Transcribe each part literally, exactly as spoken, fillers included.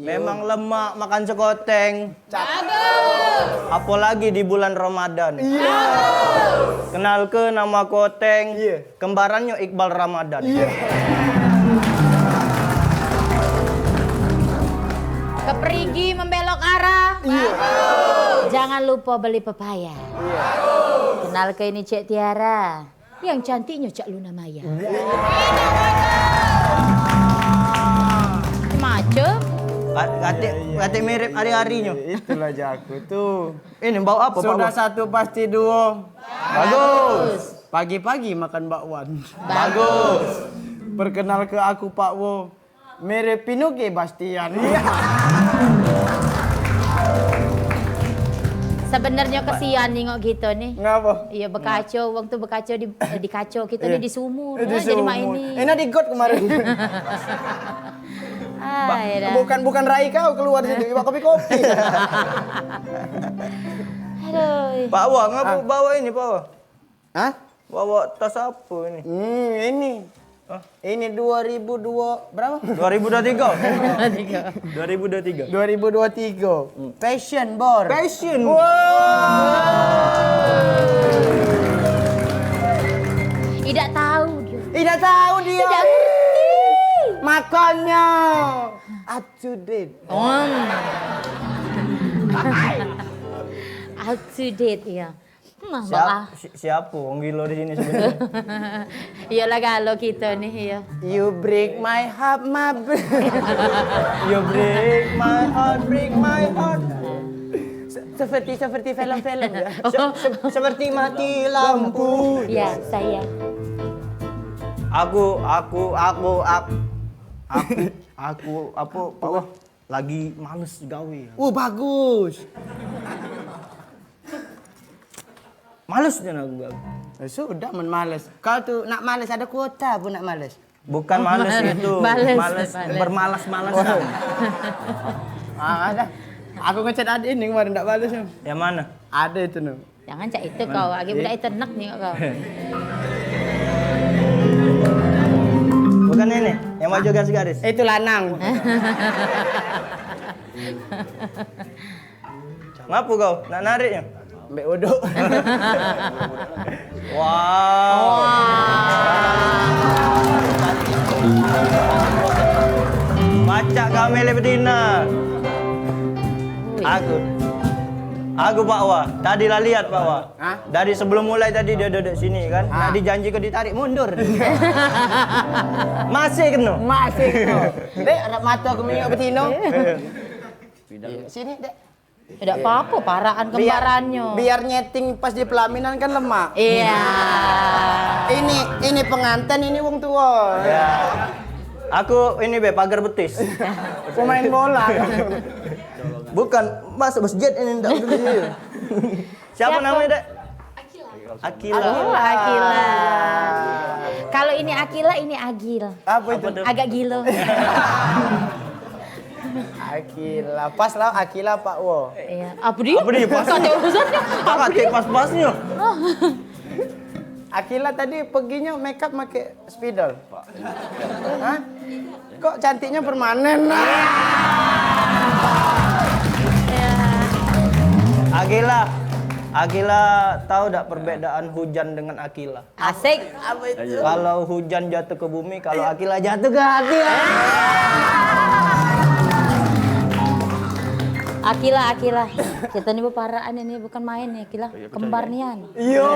Memang lemak makan sekoteng. Bagus. Apolagi di bulan Ramadan. Iya. Kenalke, nama aku Oteng. Iya. Kembarannyo Iqbal Ramadan. Iya. Ke perigi membelok arah. Iya. Jangan lupa beli pepaya. Iya. Kenalke, ini Cek Tiara. Yang cantiknya Cak Luna Maya. Macem. Ka-, katik, katik mirip hari-harinyo. Itulah jaku tu. Ini bau apa, Pak Sudah Wah? Satu pasti duo. Bagus. Pagi-pagi makan bakwan. Bagus. Perkenalke aku, Pak Wo. Mirip Pinuki Bastian. Sebenarnya kesian nengok kita ni. Ngapa? Iya, bekaco, wong tu bekaco di, eh, di kaco, kita ni di sumur. Di sumur. Jadi mak ini. Enak di got kemarin. Ah, ya dah. Bukan, bukan rai kau keluar situ, iwak kopi-kopi. Aduh. Pak Wah, ngapa bawa ini, Pak Wah? Hah? Bawa tas apa ini? Hmm, ini. Hah? Ini dua ribu dua, berapa? Dua ribu dua tiga. Dua ribu dua tiga. Dua ribu dua tiga. Hmm. Fashion, Bor. Fashion. Wow. Idak tahu dia. Idak tahu dia. Idak ngerti. Makanya up to date. Oh. Up to date, iya. Nah, Siap-, si-, siapa wong gilo di sini sebenarnya? Iyalah, galo kita nih, iya. You break my heart, my br- You break my heart, break my heart. Se-, seperti, seperti film-film, ya. Se-, se-, seperti mati lampu. Ya, saya. Aku, aku, aku, aku, aku, aku, apa, Pak Wah? Lagi males gawe. Oh, bagus. Males dan aku gawe. Eh, sudah men males. Kau tu nak males ada kuota pun nak males. Bukan males itu, males, males, males. Bermalas-malasan. Ah, ada. Aku ngechat adik ini kemarin ndak balas. Yang mana? Ada itu no. Jangan cak itu kau, agi budak itu enak ni kau. Bukan ini, yang baju garis-garis. Itu lanang. Ngapo kau nak nariknya? Ambek uduk. Wow. Macak kau milih betina. Aku. Aku Pak Wah. Tadi lah lihat Pak Wah. Hah? Dari sebelum mulai tadi dia duduk sini kan. Nak dijanji ke ditarik mundur. Masih kena. Masih kena. Dek, arep mato aku minyak betino. Sini, Dek. Tidak apa-apa, parakan kembarannyo. Biar nyeting pas di pelaminan kan lemak. Iya. Ini, ini pengantin, ini wong tua. Ya. Aku ini be pagar betis. Pemain bola. Bukan, masuk masjid ini ndak peduli. Siapa namanya, Dek? Akila. Oh, Akila. Kalau ini Akila, ini Agil. Apa itu? Agak gilo. Akila. Pas lah Akila Pak Wo. Iya. Apa dia? Apa dia? Pas. Kata urusannya. Apa dia? Pas-pasnya. Akila tadi peginya makeup make spidol. Hah? Kok cantiknya permanen? Agila, Agila tahu dak perbedaan hujan dengan Akila? Asik. Apa itu? Kalau hujan jatuh ke bumi, kalau Akila jatuh ke hati. Akila, Akila. Kita ni beparaan ini, bukan main ni, Akila. Kembar nian. Iyo.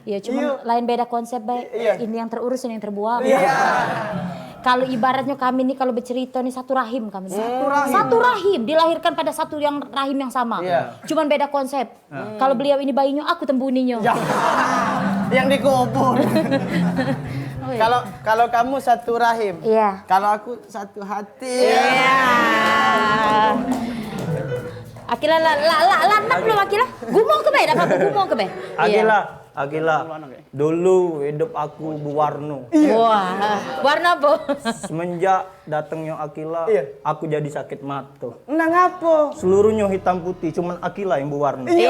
Iya, cuma lain beda konsep, baik. Iya. Ini yang terurus, ini yang terbuang. Iya. Kalau ibaratnya kami nih, kalau bercerita nih, satu rahim kami. Satu rahim. Satu rahim, dilahirkan pada satu yang rahim yang sama. Iya. Cuman beda konsep. Kalau beliau ini bayinya, aku tembuninyo. Ya. Yang dikubur. Oh, iya. Kalau, kalau kamu satu rahim. Iya. Kalau aku satu hati. Iya. Akila la, la, la, la, nak belum Akila? Gumo ke be, dak apa-apa, gumo ke be? Akila, Akila. Dulu hidup aku bewarna. Wah, warna apa? Semenjak datangnya Akila, aku jadi sakit mata. Nah, ngapo? Seluruhnya hitam putih, cuman Akila yang bewarna. Iya.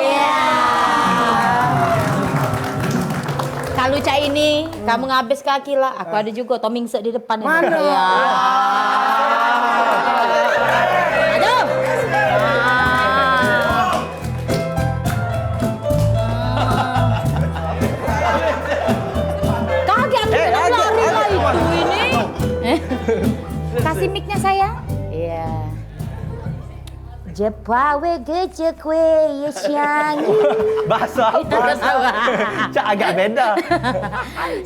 Kalau cak ini, kamu ngabis ke Akila, aku ada juga toming sek di depan ini. Mana? Iya. Nya sayang? Iya. Jepawe gejekwe ye syangi. Bahasa apa? Bahasa apa? Cak agak beda.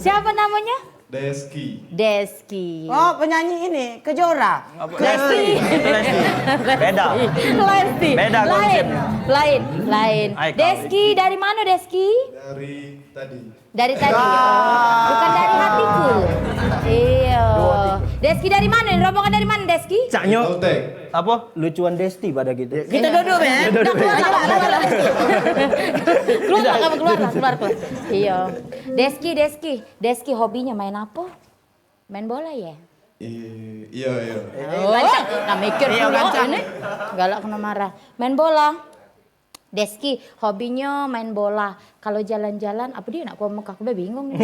Siapa namanya? Deski. Deski. Oh, penyanyi ini, Kejora. Apa? Lesti. Lesti. Beda. Lesti. Beda lain. Konsepnya. Lain, lain. Ai, kau Deski ini. Dari mana, Deski? Dari tadi. Dari tadi. Ah. Bukan dari hatiku. Iya. Dua tiga. Deski dari mana? Rombongan dari mana, Deski? Caknyo. Apa? Lucuan Desti pada gitu. Kita duduk ya. Kita duduk. Keluar, keluar, keluar, keluar, keluar. Iya. Deski, Deski. Deski hobinya main apa? Main bola ya? Iya, iya. Oh, nak mikir pula ini. Galak kena marah. Main bola. Deski, hobinya main bola. Kalau jalan-jalan, apa dia nak ke Mekah? Aku be bingung ni.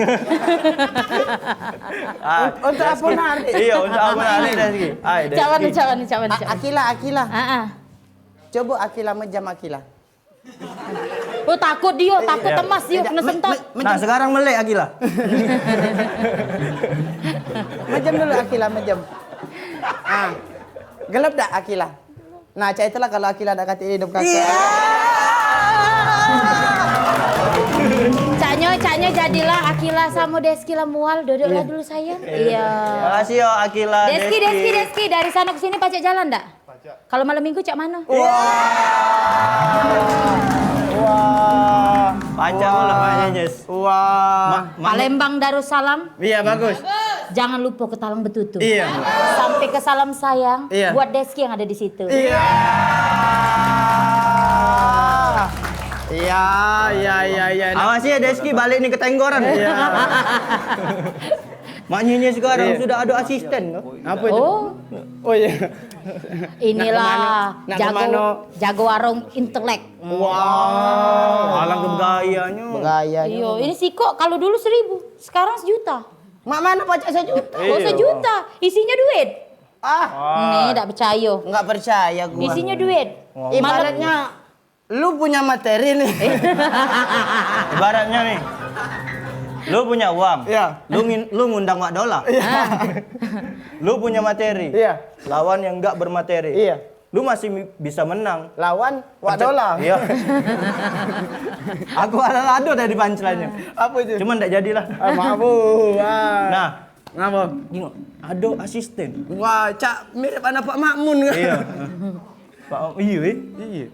Ah, untuk apa nak? Iya, untuk apa nak, Deski? Ai, Deski. Cawan, cawan, cawan, cawan. Akila, Akila. Ah, ah. Coba Akila mejam Akila. Oh, takut dia, takut emas dia kena sentak. Nah, sekarang melek Akila. Mejam dulu Akila, mejam. Ah. Gelap dak Akila? Nah, cak itulah kalau Akila dak katik hidup kakak. Iya. Caknyo, caknyo jadilah Akila samo Deski lah mual, duduklah dulu sayang. Iya. Makasih yo Akila, Deski, Deski. Deski, Deski, dari sana ke sini pacak jalan dak? Kalau malam minggu cak mano? Wah. Wah. Panjang pula maknanya, Nyes. Wah. Palembang Darussalam. Iya, bagus. Jangan lupa ke Talang Betutu. Iya. Sampai ke salam sayang buat Deski yang ada di situ. Iya. Iya, iya, iya, iya. Awas ya Deski balik ni ke Tenggoran. Iya. Mak Nyenye sekarang sudah ada asisten tu. Apa itu? Oh. Oh iya. Inilah jago, jago warung intelek. Wow, alangkah bergayanyo. Bergayanyo. Iyo, ini sikok kalau dulu seribu, sekarang sejuta. Mak mano pacak sejuta? Oh, sejuta. Isinyo duit. Ah. Ni dak percayo. Enggak percaya gua. Isinyo duit. Ibaratnya lu punya materi nih. Ibaratnya nih, lu punya uang, lu ngin-, lu ngundang Wak Dola. Lu punya materi, lawan yang enggak bermateri. Iya. Lu masih mi-, bisa menang. Lawan Wak Dola. Iya. Aku ada ado tadi punchline-nyo. Apa itu? Cuman ndak jadilah. Ah, maaf, Bu. Ah. Nah. Ngapa? Tengok, ado asisten. Wah, cak mirip anak Pak Makmun. Iya. Pak, iya, eh. Iya.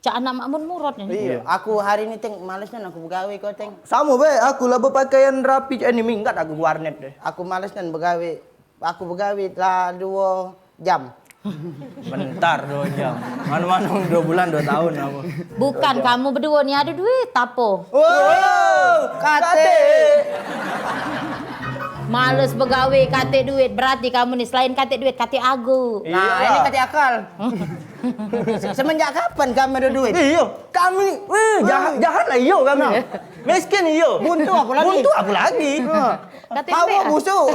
Cak anak Makmun Murad ni. Iya, aku hari ni, Teng, males nian aku begawe kau, Teng. Samo be, aku lah bepakaian rapi cak ni, minggat aku ke warnet deh. Aku males nian begawe. Aku begawe lah duo jam. Bentar duo jam. Mano-mano duo bulan, duo tahun aku. Bukan kamu beduo ni ado duit apo? Wow, katik. Males begawe, katik duit. Berarti kamu ni selain katik duit, katik ago. Nah, ini katik akal. Se-, semenjak kapan kamu ada duit? Iyo, kami, weh, jahat, jahat lah iyo kami. Miskin iyo. Buntu aku lagi. Buntu aku lagi. Katik power busuk.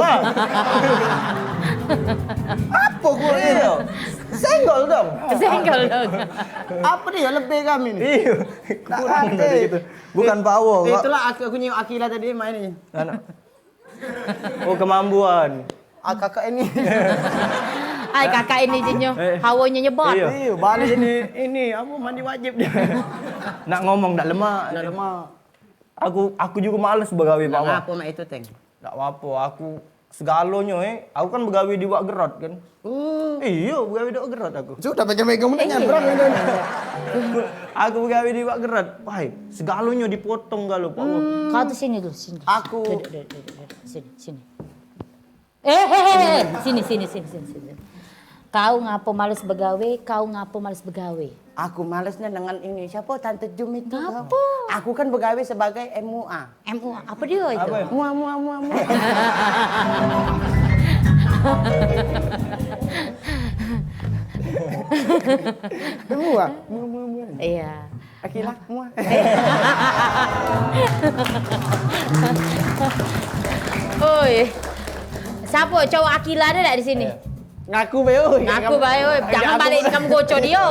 Apa gua iyo? Senggol dong. Senggol dong. Apa dia lebih kami ni? Iyo. Kurang dari gitu. Bukan power. Itulah aku, aku nyium Akila tadi main ni. Anak. Oh, kemampuan. Ah, kakak ini. Ai, kakak ini jinyo. Eh. Hawanya nyebar. Iyo. Iyo, balik ini, ini apa mandi wajib dia. Nak ngomong dak lemak. Dak lemak. Aku, aku juga males begawe, Pak. Ngapo mak itu, Teng? Dak apo-apo, aku segalonyo, eh. Aku kan begawe di Wak Gerot kan. Hmm. Iyo, begawe di Wak Gerot aku. Sudah pegang-pegang mana nyambrang kan. Aku begawe di Wak Gerot. Wah, segalonyo dipotong galo, Pak. Kau tu sini dulu, sini. Aku duduk, duduk, duduk, duduk. Sini, sini. Eh, eh, eh, eh. Sini, sini, sini, sini, sini. Kau ngapo males begawe? Kau ngapo males begawe? Aku males nian dengan ini. Siapa Tante Jum itu? Ngapo? Aku kan begawe sebagai M U A. M U A, apa dia itu? Apa? Mua, mua, mua, mua. Mua, mua, mua, mua. Iya. Akila, mua. Oi. Siapa cowok Akila ada tak di sini? Iya. Ngaku bae, oi. Ngaku bae, oi. Jangan balik kamu goco dia.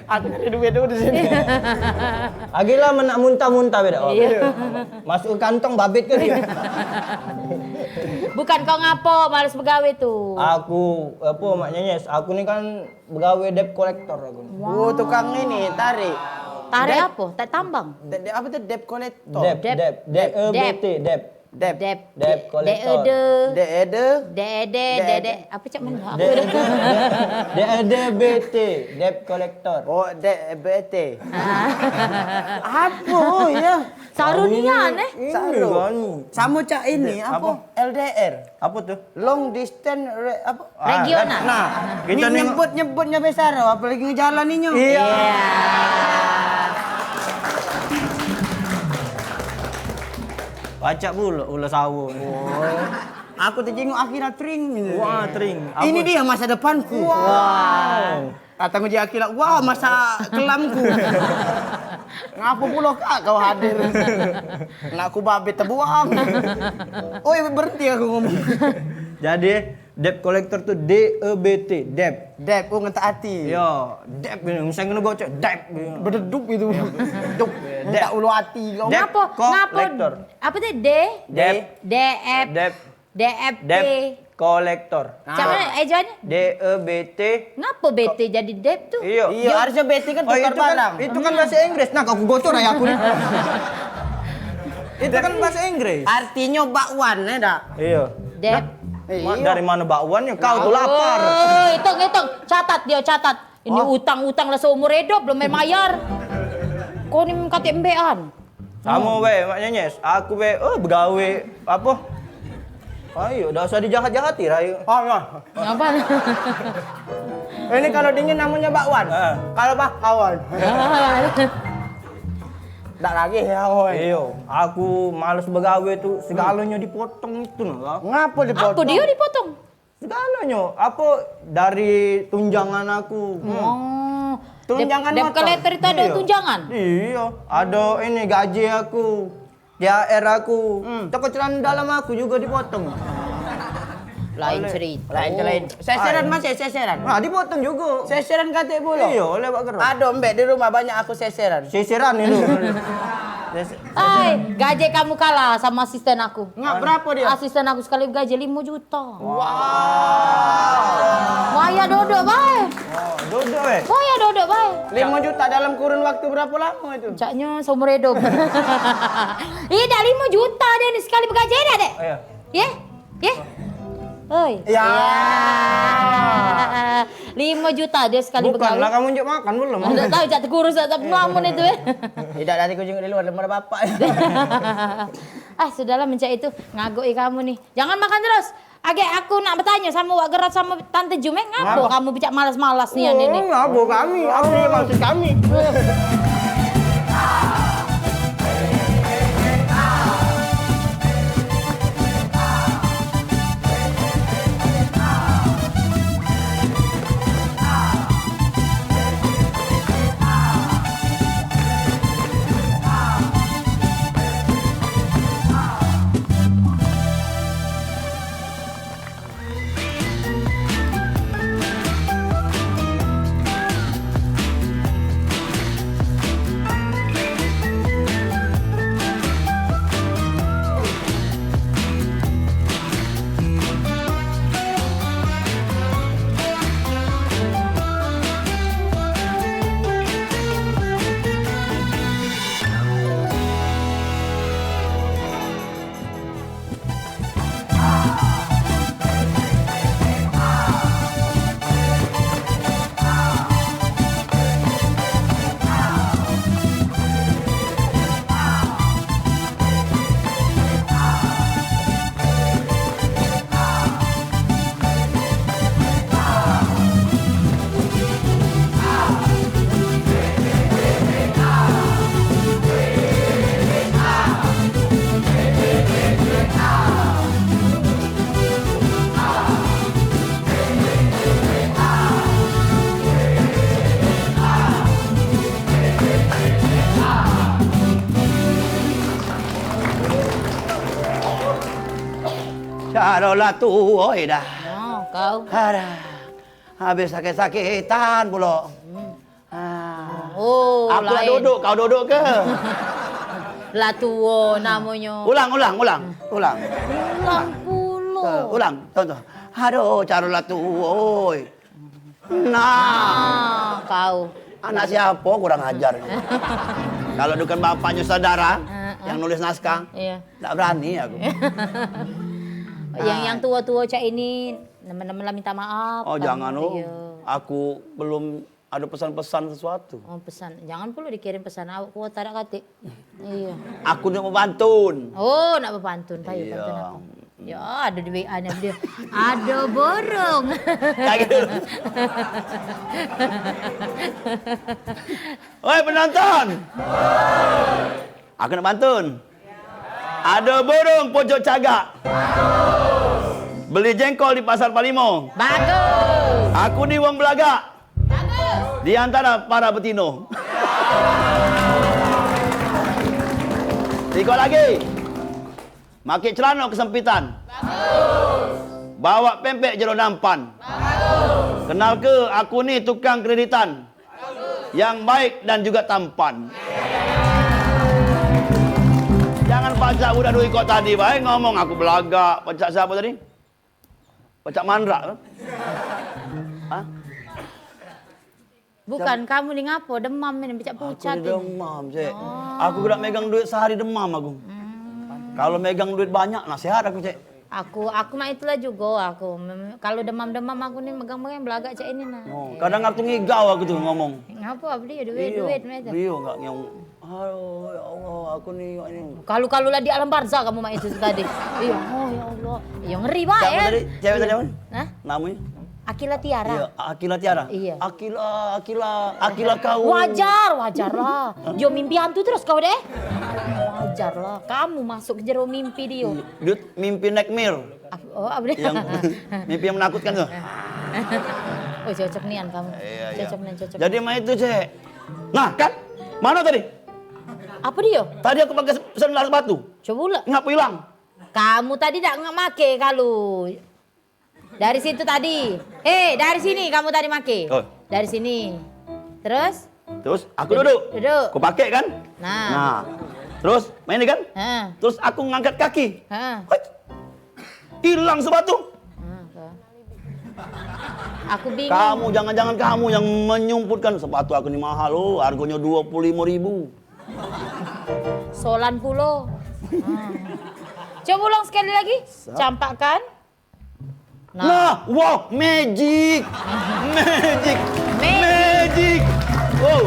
Aku ada duit tu di sini. Akila men nak muntah-muntah beda. Iya. Masuk ke kantong babit ke dia? Bukan kau ngapo, males begawe tu. Aku, apo, Mak Nyenyes? Aku ni kan begawe debt collector aku ni. Oh, tukang ini, tarik. Tarik apo? Tarik tambang? De-, de-, apo tu? Debt collector. Debt, debt, debt, debt. D E B T, debt. Debt. Debt. Debt collector. D E D. D E D. D E D, D E D. Apo cak mano? D E D, D E D B T, debt collector. Oh, D E B T. Apo, ya? Saru nian, eh? Saru. Samo cak ini, apo? L D R. Apo tu? Long distance re-, apo? Ah, regional. Nah, kito nyebut-nyebutnyo besar, apolagi ngejalaninyo. Iya. Pacak pulo ulo sawo. Aku tejingok akhirat tring. Wah, tring. Ini dia masa depanku. Wow. Datang uji akhirat, wah, masa kelamku. Ngapo pulo, Kak, kau hadir? Nakku babet tebuang. Oi, berhenti aku ngomong. Jadi, debt collector tu D E B T, debt. Debt, oh, ngentak ati. Yo, debt ini, misal kena gocok, debt ini. Bededuk itu. Bededuk. Ngentak ulu ati kau. Debt collector. Ngapo? Ngapo? Apo tu? D? Debt. D F. Debt. D F P. Debt collector. Cak mano ejaannyo? D E B T. Ngapo B T jadi debt tu? Iyo. Iyo, harusnyo B T kan tukar barang. Itu kan bahasa Inggris. Nah, aku gocor ayo aku ni. Itu kan bahasa Inggris. Artinyo bakwan, ya dak? Iyo. Debt. Nah, dari mano bakwan yo? Kau tu lapar. Oh, hitung, hitung. Catat dio, catat. Ini utang-utang lah seumur hidup belum mayar. Kau ni katek embean. Samo be, Mak Nyenyes. Aku be, oh, begawe apo? Ayo, dak usah dijahat-jahati, Rai. Ah, nah. Ngapo? Ini kalau dingin namanya bakwan. Ah. Kalau bah, awan. Dak lagi ya, awan. Iyo, aku males begawe tu, segalonyo dipotong itu nah, Kak. Ngapo dipotong? Apo dio dipotong? Segalonyo, apo dari tunjangan aku. Hmm. Oh. Tunjangan motor. Debt collector itu ado tunjangan? Iyo, ado ini gaji aku, T H R aku, toko celana dalam aku jugo dipotong. Lain cerito. Lain, lain. Seseran masih, seseran. Nah, dipotong jugo. Seseran katek pulo. Iyo, oleh Pak Gero. Ado mbek di rumah banyak aku seseran. Seseran itu. Ses- Ai, gaji kamu kalah samo asisten aku. Ngap, berapo dio? Asisten aku sekali gaji limo juta. Wow. Wayah dodok bae. Oh, dodok, eh? Wayah dodok bae. Limo juta dalam kurun waktu berapo lamo itu? Caknyo seumur hidup. Ih, dak limo juta dio ni sekali begaji dak, Dek? Iyo. Ye? Ye? Oi. Ya. Ya. Limo juta dio sekali begawe. Bukanlah kamu njuk makan belum? Dak tahu, cak tekurus, cak melamun itu, eh. Tidak, dari ku jenguk di luar, belum ada bapak. Ah, sudahlah, mencak itu. Ngagoi kamu nih. Jangan makan terus. Agek aku nak bertanya sama Wak Gerat sama Tante Jum, eh, ngapo kamu pecak malas-malas nian ini? Oh, ngapo kami? Apo yang maksud kami? Caro lah tuo dah. Oh, kau. Adah. Habis sakit-sakitan pulo. Hmm. Ah. Oh, aku nak duduk, kau duduk ke? Lah tuo namonyo. Ulang, ulang, ulang, ulang. Ulang. Tuh, ulang, contoh. Aduh, caro lah tuh, woi. Nah, kau. Anak siapa kurang ajar? Kalau bukan bapaknya saudara yang nulis naskah, iya, ndak berani aku. Yang, yang tua-tua cak ini, nemen-nemen lah minta maaf. Oh, jangan, oh. Iya. Aku belum ada pesan-pesan sesuatu. Oh, pesan. Jangan perlu dikirim pesan. Awak kuota dak katik. Iya. Aku nak bepantun. Oh, nak bepantun. Payu, iya, pantun aku. Ya, ada di W A nya dia. Ada burung. Kayak gitu. Oi, penonton. Aku nak pantun. Ada burung pojok cagak. Beli jengkol di Pasar Palimo. Bagus. Aku ni wong belagak. Bagus. Di antara para betino. Ikut lagi. Make celano kesempitan. Bagus. Bawa pempek jero nampan. Bagus. Kenalke, aku ni tukang kreditan. Bagus. Yang baik dan juga tampan. Jangan pacak udah duit kok tadi bae ngomong aku belagak. Pacak siapa tadi? Pacak mandrak tu. Hah? Bukan, kamu ni ngapo? Demam ni, pecak pucat ni. Aku ni demam, Cek. Oh. Aku kena megang duit sehari demam aku. Hmm. Kalau megang duit banyak, nah sehat aku, Cek. Aku, aku mak itulah jugo aku. Mem-, kalau demam-demam aku ni megang-megang belagak cak ini nah. Oh, kadang aku ngigau aku tu ngomong. Ngapo, apa dia? Duit, iyo, duit, macam tu. Iyo, enggak ngomong. Aduh, ya Allah, aku ni, ini. Kalu-kalu lah di alam barzah kamu mak itu tadi. Iyo, oh ya Allah. Iyo, ngeri bae. Siapa tadi? Cewek tadi apa? Hah? Namanya? Akila Tiara. Iya, Akila Tiara. Iya. Akila, Akila, Akila kau. Wajar, wajar lah. Dio mimpi hantu terus kau deh. Wajar lah. Kamu masuk ke jero mimpi dio. Iya. Dut mimpi nightmare. Ap-, oh, apa dia? Yang mimpi yang menakutkan tu. Oh, cocok nian kamu. Iya, iya. Cocok nian, cocok. Jadi main itu, Cek. Nah, kan? Mana tadi? Apa dia? Tadi aku pakai sendal sepatu. Coba ulang. Ngapa hilang? Kamu tadi dak ngak make kalu. Dari situ tadi. Eh, dari sini kamu tadi make. Oh. Dari sini. Terus? Terus aku duduk. Duduk. Aku pakai kan? Nah. Nah. Terus main ni kan? Heeh. Terus aku ngangkat kaki. Heeh. Hoi. Hilang sepatu. Nah, tuh. Aku bingung. Kamu, jangan-jangan kamu yang menyumputkan sepatu aku ni mahal, oh, harganya dua puluh lima ribu. Solan pulo. Nah. Coba ulang sekali lagi. Sap. Campakkan. Nah. Nah, wah, magic. Magic. Magic. Magic. Wow,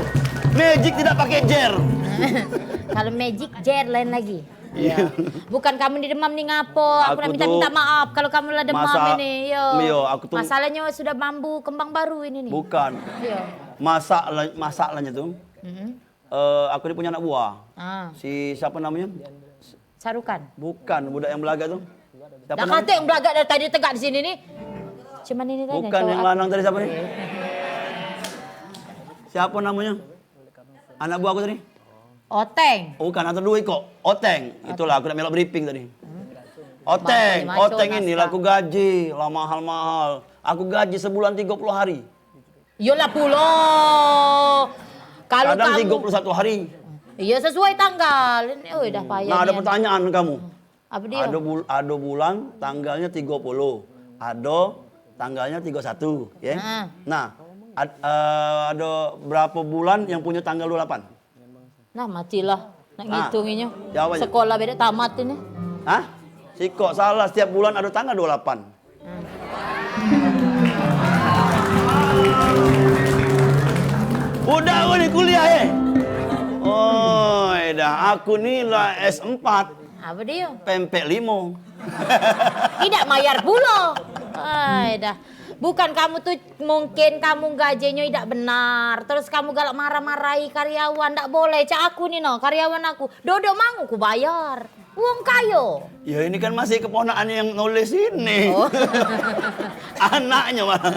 magic tidak pakai jer. Kalau magic, jer lain lagi. Iya. Iya. Bukan kamu ni demam ni ngapo? Aku nak minta-minta maaf kalau kamu lah demam ini. Iyo. Iyo, aku tu. Masalahnya sudah mambu kembang baru ini nih. Bukan. Iya. Masalah, masalahnya tu, mm-mm, eh, aku ni punya anak buah. Ah. Si siapa namanya? Sarukan. Bukan, budak yang belagak tu. Siapa namanya? Dah kata yang belagak dari tadi tegak di sini ni. Cuman ini tadi. Bukan yang lanang tadi, siapa ni? Siapa namanya? Anak buah aku tadi? Oteng. Oh, bukan, atau dua ikok. Oteng. Oteng. Itulah, aku nak melok briefing tadi. Hmm. Oteng, Oteng ini laku gaji, lah mahal-mahal. Aku gaji sebulan tiga puluh hari. Iyolah pulo. Kalau kadang kamu tiga puluh satu hari. Iya, sesuai tanggal. Ini, oh, dah payah. Nah, ada pertanyaan kamu. Apa dia? Ada bul-, ada bulan tanggalnya tiga puluh. Ada tanggalnya tiga satu, ya. Nah. Nah, ad-, eh, ada berapa bulan yang punya tanggal dua puluh delapan? Nah, matilah. Nak ngitunginyo. Jawab aja. Sekolah bedok tamat ini. Hah? Sikok salah, setiap bulan ada tanggal dua puluh delapan. Hmm. Udah aku ni kuliah, eh. Oi, dah aku ni lah S empat. Apa dia? Pempek limo. Idak mayar pulo. Ai dah. Bukan kamu tu, mungkin kamu gajinyo idak benar. Terus kamu galak marah-marahi karyawan. Dak boleh. Cak aku ni no, karyawan aku. Dodok mangu ku bayar. Wong kayo. Ya ini kan masih keponakan yang nulis ini. Oh. Anaknya malah.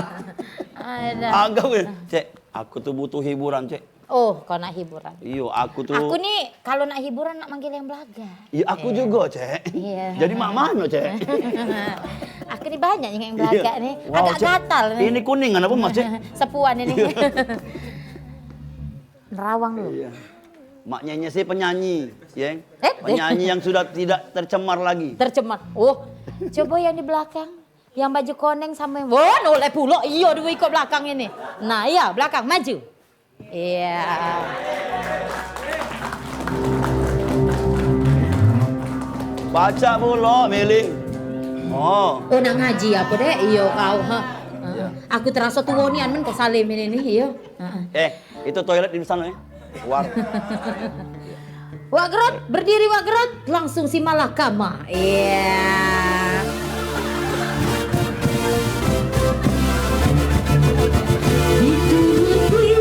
Ai dah. Agak, Cek. Aku tu butuh hiburan, Cek. Oh, kau nak hiburan. Iyo, aku tu. Aku ni kalau nak hiburan nak manggil yang belagak. Iyo, aku jugo, Cek. Iyo. Jadi mak mano, Cek? Aku ni banyak yang belagak ni. Wow, agak gatal ni. Ini kuningan apa, Mas, Cek? Sepuan ini. Iyo. Nerawang dulu. Iyo. Mak Nyenye sih penyanyi, ya. Eh? Penyanyi yang sudah tidak tercemar lagi. Tercemar. Oh, Coba yang di belakang. Yang baju koneng sama yang, wah, noleh pulo. Iyo, dua ikut belakang ini. Nah, iya, belakang, maju. Iya. Baca pulo, miling. Oh. Oh, nak ngaji apa, Dek? Iyo, kau, ha. Aku teraso tuo nian men kau salim ini nih, iyo. Heeh. Eh, itu toilet di sana ya. Keluar. Wak Gerot, berdiri Wak Gerot, langsung si malakama. Iya. Dituruti.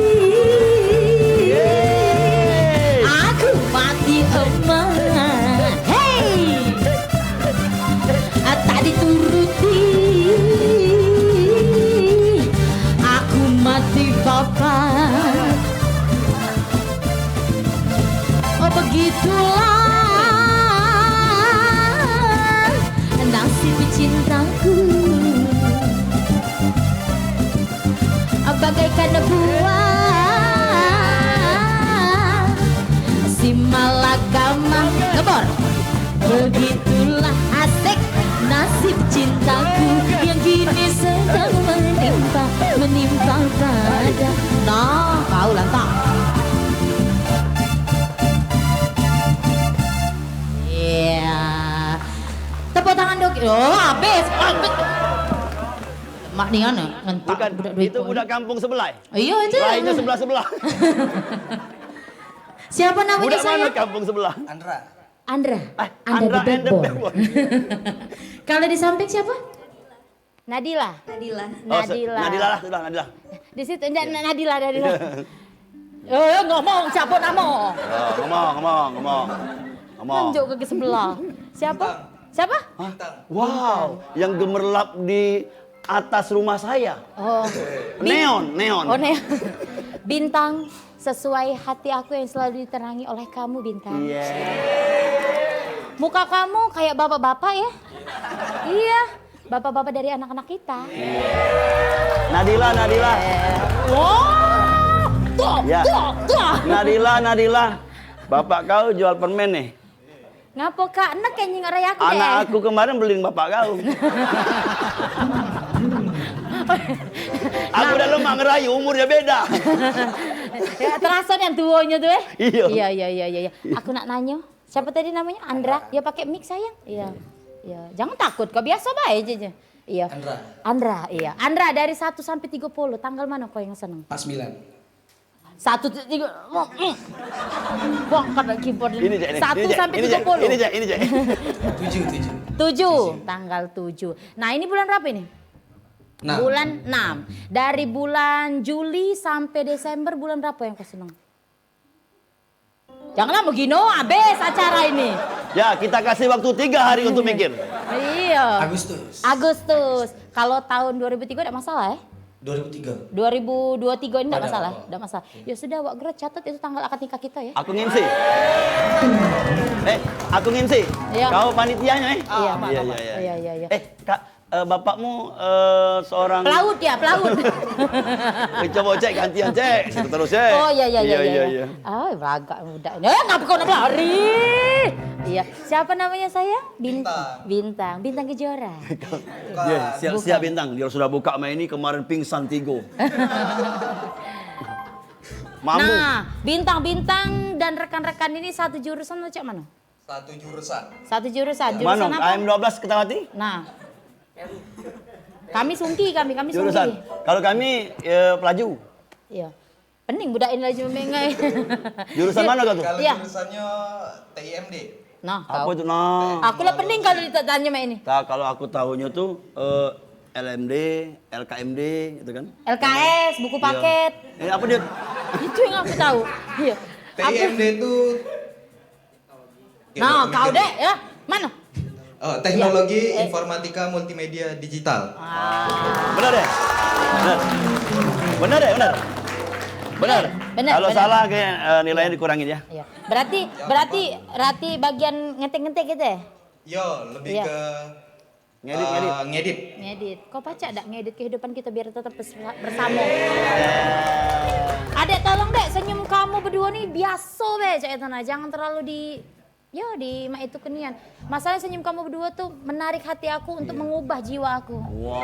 Yeay. Aku mati emak. Hei. Tak dituruti. Aku mati bapak. Oh, begitulah nasib cintaku. Bagaikan buah si malakama. Ngebor. Begitulah asik nasib cintaku yang kini sedang menimpa, menimpa pada. Nah, kau lantak. Iya. Tepuk tangan dong. Oh, habis. Habis. Mak ni anak ngentak. Bukan, budak duit itu kau. Budak kampung sebelah. Iya, itu. Lainnya sebelah-sebelah. Siapa namanya? Budak saya? Mana kampung sebelah? Andra. Andra. Eh, Andra Andra the and the backbone. Backbone. Kalau di samping siapa? Nadila. Nadila. Oh, se-, Nadila. Nadila lah, sudah, Nadila. Di situ, Nda-, Nadila, Nadila. Iya. Oh, ngomong, siapa nama? Oh, ngomong, ngomong, ngomong. Ngomong. Tunjuk ke sebelah. Siapa? Bintang. Siapa? Hah? Bintang. Wow, yang gemerlap di atas rumah saya. Oh. Neon, neon. Oh, neon. Bintang sesuai hati aku yang selalu diterangi oleh kamu, Bintang. Iya. Muka kamu kayak bapak-bapak ya? Iya, bapak-bapak dari anak-anak kita. Nadila, Nadila. Wah, tuh, ya. Tuh, tuh. Nadila, Nadila. Bapak kau jual permen nih. Ngapo, Kak? Nek yang nyingok raya aku deh. Anak aku kemarin beliin bapak kau. Aku dah lemak ngerayu, umurnya beda. Ya, terasa yang tuanya tuh, eh? Iya. Iya, iya, iya, iya, iya. Aku nak nanya, siapa tadi namanya? Andra. Andra. Ya, pakai mic, sayang. Iya. Iya. Jangan takut, kau biasa bae aja. Iya. Andra. Andra, iya. Andra, dari satu sampai tiga puluh, tanggal mana kau yang seneng? Pas sembilan. Satu, tiga, wah, mm. Wah, kena keyboard ini. Ini, Cek, ini. Satu sampai tiga puluh. Ini, Cek, ini, Cek. Tujuh, tujuh. Tujuh, tanggal tujuh. Nah, ini bulan berapa ini? Enam. Bulan enam. Dari bulan Juli sampai Desember, bulan berapa yang kau seneng? Janganlah begini, habis acara ini. Ya, kita kasih waktu tiga hari untuk mikir. Iya. Agustus. Agustus. Kalau tahun dua ribu tiga ndak masalah, eh? Dua ribu tiga. Dua ribu dua tiga ini ndak masalah, ndak masalah. Ya sudah, Wak Gerot, catat itu tanggal akad nikah kita ya. Aku ngimsi. Eh, aku ngimsi. Iya. Kau panitianya, eh? Iya. Iya, iya, iya. Iya, iya, iya. Eh, Kak, eh, bapakmu, eh, seorang pelaut ya, pelaut. Eh, coba cek gantian, cek. Situ terus, cek. Oh, iya, iya, iya, iya, iya, iya. Ah, belagak budak ini. Eh, ngapa kau nak lari? Iya. Siapa namanya saya? Bin-, Bintang. Bintang. Bintang Kejora. Bukan. Iya, siap, siap, Bintang. Dia sudah buka main ini kemarin pingsan tigo. Mampu. Nah, Bintang-Bintang dan rekan-rekan ini satu jurusan atau cak mana? Satu jurusan. Satu jurusan. Jurusan apa? Mana? A M dua belas Kertawati? Nah. Kami sungki, kami, kami sungki. Jurusan. Kalau kami, eh, pelaju. Iya. Pening budak ini laju mengai. Jurusan mana kau tu? Kalau jurusannya T I M D. Nah, apa tu, nah? Aku lah pening kalau ditanya mak ini. Tak, kalau aku tahunya tu, eh, L M D, L K M D gitu kan. L K S, buku paket. Iya. Eh, apa dia? Itu yang aku tahu. Iya. T I M D tu Nah, kau dek, ya. Mana? Oh, teknologi informatika multimedia digital. Ah. Benar deh? Benar. Benar deh, benar. Benar. Benar, kalau salah, kayak, eh, nilainya dikurangin ya. Iya. Berarti, berarti, berarti bagian ngetik-ngetik gitu ya? Yo, lebih ke Ngedit, ngedit. Eh, ngedit. Ngedit. Kau pacak dak ngedit kehidupan kita biar tetap bersama? Adek, tolong dek, senyum kamu berdua nih biasa be, cak itu nah. Jangan terlalu di Yo, di mak itu kenian. Masalah senyum kamu berdua tuh menarik hati aku untuk mengubah jiwa aku. Wow.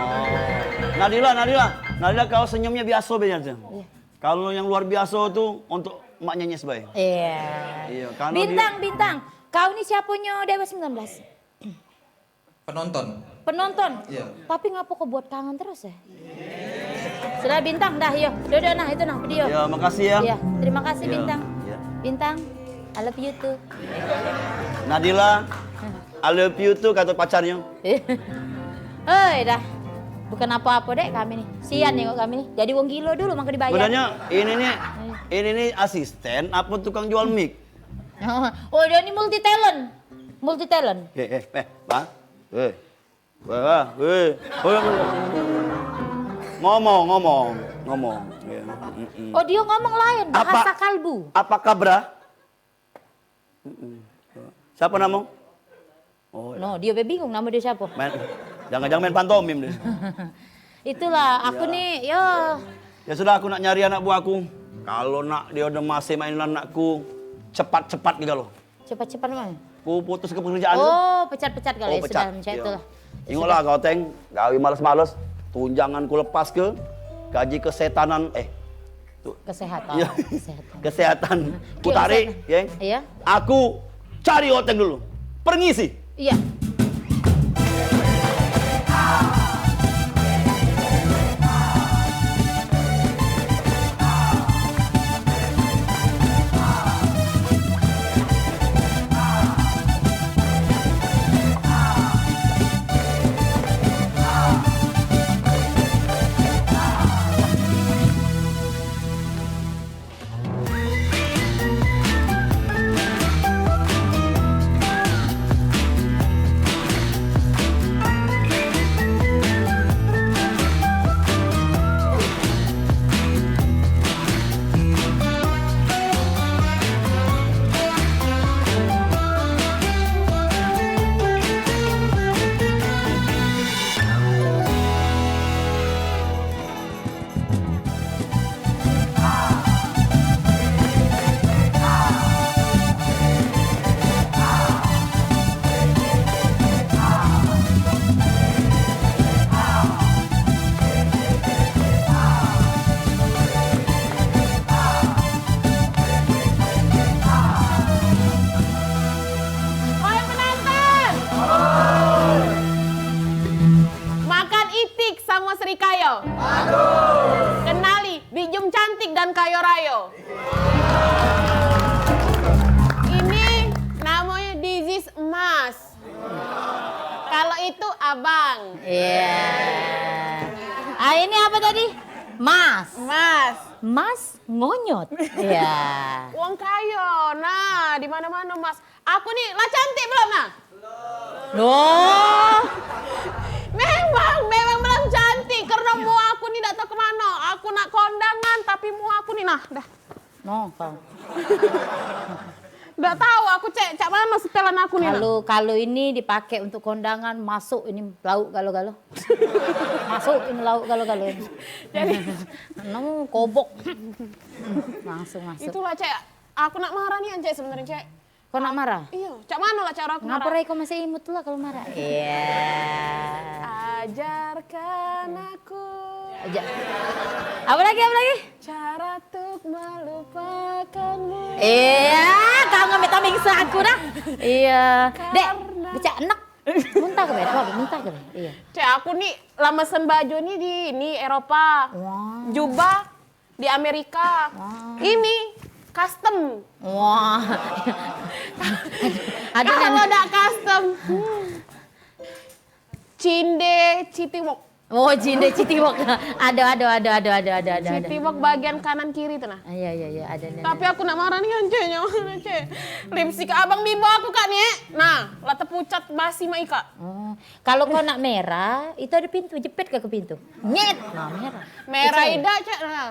Nadila, Nadila, Nadila, kau senyumnya biasa biasa. Iya. Kalau yang luar biasa tuh untuk mak nyenyes bae. Iya. Iya, karena dia Bintang, Bintang. Kau ini siapanya Dewa sembilan belas? Penonton. Penonton? Iya. Tapi ngapa kau buat kangen terus ya? Sudah Bintang dah, yo. Duduk nah, itu nah, video. Ya, makasih ya. Iya, terima kasih Iya, Bintang. Iya. Bintang, I love you too. Nadila, I love you too kata pacarnya. Hei dah. Bukan apa-apa dek kami nih. Sian nih kok kami nih. Jadi wong gilo dulu maka dibayar. Sebenarnya ini nih, ini nih asisten apa tukang jual mic? Oh, dia ini multi talent. Multi talent. Eh, eh, eh, Bang. Eh. Wah, eh. Oh, iya, iya. Ngomong, ngomong, ngomong. Ya. Mm-mm. Oh, dia ngomong lain, Apa- bahasa kalbu. Apa kabra? Mm-mm. Siapa namamu? Oh, iya. No, dia be bingung nama dia siapa. Main, jangan-jangan main pantomim dia. Itulah, aku Ya. nih, yo. Ya sudah, aku nak nyari anak buahku. Kalau nak dia udah masih main anakku, cepat-cepat gitu loh. Cepat-cepat mah. Ku putus ke pekerjaan tu. Oh, pecat-pecat kali Oh, ya, pecat. sudah macam Iya. itulah. Ya Ingatlah sudah. kau, Teng, gawe males-males, tunjangan ku lepas ke, gaji kesetanan, eh, tu. Kesehatan. Iya. Kesehatan. Kesehatan. Ku Iya, tarik, kesehatan. ya. Iya. Aku cari Oteng dulu. Permisi. Iya. Oi penonton! Makan itik samo serikayo. Bagus. Kenali, Bijum cantik dan kayo rayo. Ini namonyo Dizis Emas. Kalau itu abang. Iya. Ah, ini apa tadi? Mas. Mas. Mas ngonyot. Iya. Wong kayo. Nah, di mana-mana, Mas. Aku ni lah cantik belum, nah? Loh. Memang, memang belum cantik karena muka aku ni dak tahu ke mano. Aku nak kondangan tapi muka aku ni nah, dah. No, kau. Dak tahu aku, Cek, cak mano setelan aku ni nah. Kalau, kalau ini dipakai untuk kondangan, masuk ini lauk galo-galo. Masuk ini lauk galo-galo ini. Jadi no, kobok. Langsung masuk. Itulah, Cek. Aku nak marah ni, Cek, sebenarnya, Cek. Kau nak marah? Iyo, cak mano lah cara aku Ngapa marah? Rai kau masih imut tu lah kalau marah? Iya. Ajarkan aku. Aja. Apa lagi, apa lagi? Cara untuk melupakanmu. Iya, kau ngambil tambing aku dah. Iya. Dek, Karena becak enak. Muntah ke, Beb? Muntah ke, Beb? Iya. Cek, aku ni lah mesen baju ni di ni Eropa. Wah. Jubah di Amerika. Wah. Ini custom. Wah. Ada Kalau yang dak custom, hmm. Cinde Citiwok. Oh, Cinde Citiwok. Ada, ada, ada, ada, ada, ada, ada, ada. Citiwok bagian kanan kiri tu nah. Ah, iya, iya, iya, ada nih. Tapi aku nak marah ni kan, Cek, nyawa, Cek. Lipstick abang bibo aku, Kak, ni, eh. Nah, lah tepucat basi mak ikak. Oh, kalau kau nak merah, itu ada pintu, jepit ke, ke pintu. Nyet, nah merah. Merah Kecil. Idak, Cek, nah.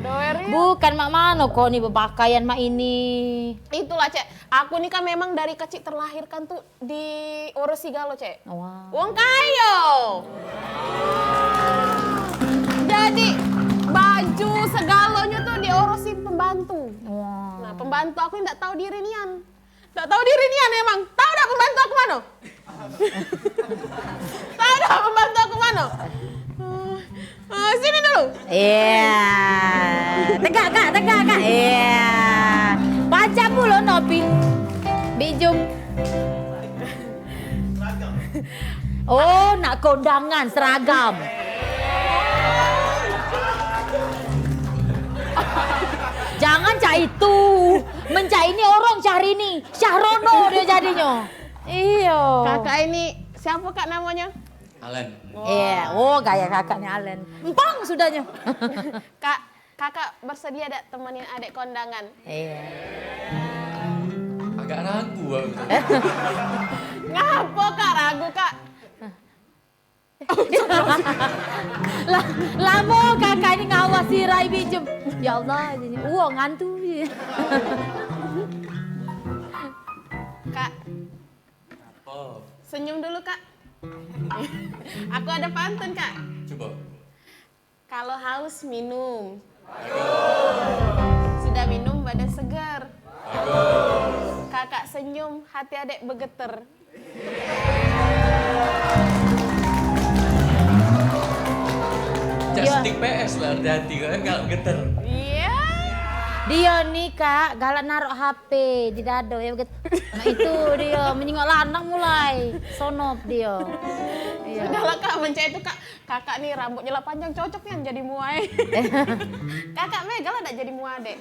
Doeri. Bukan mak mano kau ni berpakaian mak ini. Itulah, Cek. Aku ni kan memang dari kecil terlahirkan tu diurusi galo, Cek. Wah. Wong kayo. Jadi baju segalonyo tu diurusi pembantu. Wah. Nah, Pembantu aku ni ndak tahu diri nian. Ndak tahu diri nian emang. Tahu ndak pembantu aku mano? Tahu ndak pembantu aku mano? Eh, sini dulu. Iya. Tegak, Kak, tegak, Kak. Iya. Pacak pulo nopi. Bijum. Oh, nak kondangan seragam. Jangan cak itu. Men cak ini orang cak ini. Syahrono dia jadinyo. Iyo. Kakak ini siapa, Kak, namanya? Alan. Iya, oh, gaya kakaknya Alan. Empang sudahnyo. Kak, kakak bersedia dak temenin adek kondangan? Iya. Agak ragu aku. Ngapo, Kak, ragu, Kak? La-, lamo kakak ni ngawasi Rai Bijem. Ya Allah, uwo ngantu. Kak. Apa? Senyum dulu, Kak. Aku ada pantun, Kak. Coba. Kalau haus, minum. Sudah minum, badan seger. Kakak senyum, hati adek begeter. Casting P S lah, hati-hati kan kalau geter. Iya. Dia ni, Kak, galak narok H P di dado, ya, beget-, nah, itu dia, menyingok lanang mulai. Sonop dia. Iya. Sudahlah, Kak, mencak itu, Kak. Kakak ni rambutnya lah panjang, cocok nian jadi muai. Kakak Mega lah dak jadi muai, Dek.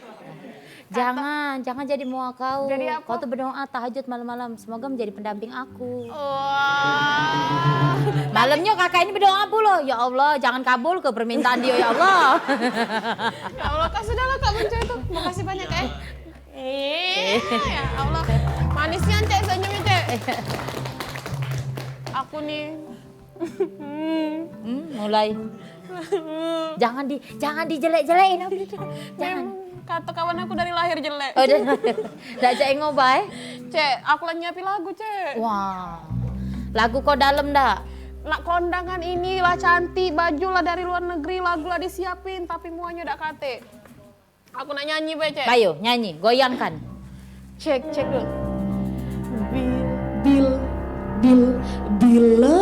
Jangan, jangan jadi mua kau. Jadi apa? Kau tuh berdoa tahajud malam-malam, semoga menjadi pendamping aku. Wah. Malamnya kakak ini berdoa pula, "Ya Allah, jangan kabul ke permintaan dia, ya Allah." Ya Allah, Kak, sudahlah, Kak, benci itu. Makasih banyak, Kak. Eh, ya Allah. Manisnya, Cek, senyumnya, Cek. Aku nih. Hmm, mulai. Jangan di, jangan dijelek-jelekin, Abi. Jangan. Memang kata kawan aku dari lahir jelek. Oh, dah. Dak cak ngobah, eh? Cek, aku lah nyiapin lagu, Cek. Wah. Lagu kau dalam dak? Nak kondangan ini lah cantik, baju lah dari luar negeri, lagu lah disiapin, tapi muanya dak katik. Aku nak nyanyi bae, Cek. Ayo, nyanyi, goyangkan. Cek, cek dulu. Bil, bil, bil, bila.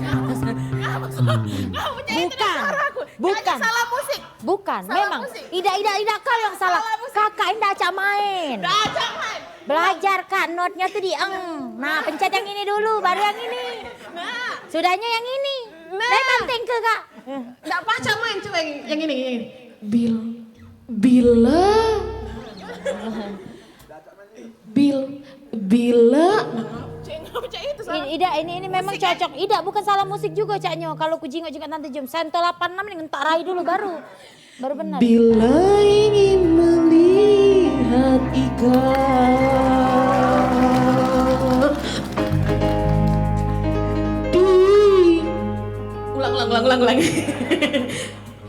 Ngapa kau, ngapa kau cak itu suara aku? Bukan. Bukan. Salah musik. Bukan, salah memang. Musik. Idak, idak, idak kau yang salah. Salah musik. Kakak ini dak acak main. Dak acak main. Belajar, Kak, notnya tuh di eng. Nah, pencet yang ini dulu, baru yang ini. Nah. Sudahnya yang ini. Nah. Memang tengke, Kak. Dak pacak main, coba yang, yang ini, yang ini. Bil, bila, bil, bila. Cek, ngapa cak itu salah? I-, idak, ini, ini memang cocok. Idak, bukan salah musik juga caknyo. Kalau ku jingok-jingok Tante Jum, sento lapan enam ni ngentak rai dulu baru. Baru benar. Bila ingin melihat ikan di, ulang, ulang, ulang, ulang, ulang.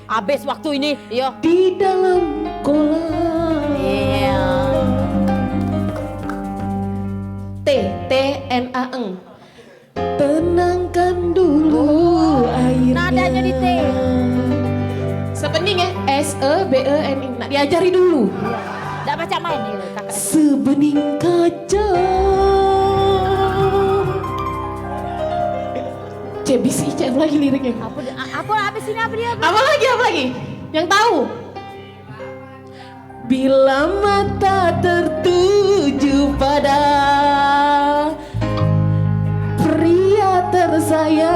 Habis waktu ini, yo. Di dalam kolam. Iya. T, T N A N G. Tenangkan dulu airnya. Nadanya di T. Sebening ya, S E B E N I. Nak diajari dulu. Dak pacak main ni, kakak. Sebening kaca. Cek, bisi, Cek, apa lagi liriknya? Apa dia, a-, apa habis ini, apa dia? Apa lagi, apa lagi? Yang tahu? Bila mata tertuju pada pria tersayang.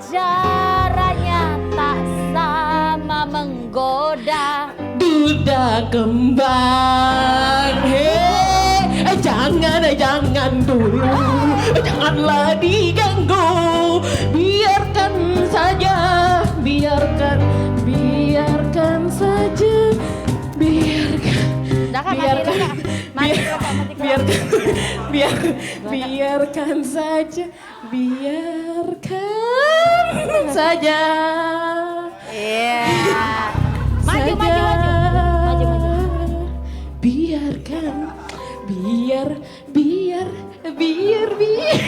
Caranya tak sama menggoda. Duda kembang, hei, jangan, jangan dulu, janganlah diganggu. Biarkan saja, biarkan, biarkan saja, biarkan, biarkan, biar-, biarkan, biar-, biarkan saja. Biarkan saja. Iya. Maju, maju, maju. Maju, maju. Biarkan, biar, biar, biar, biar.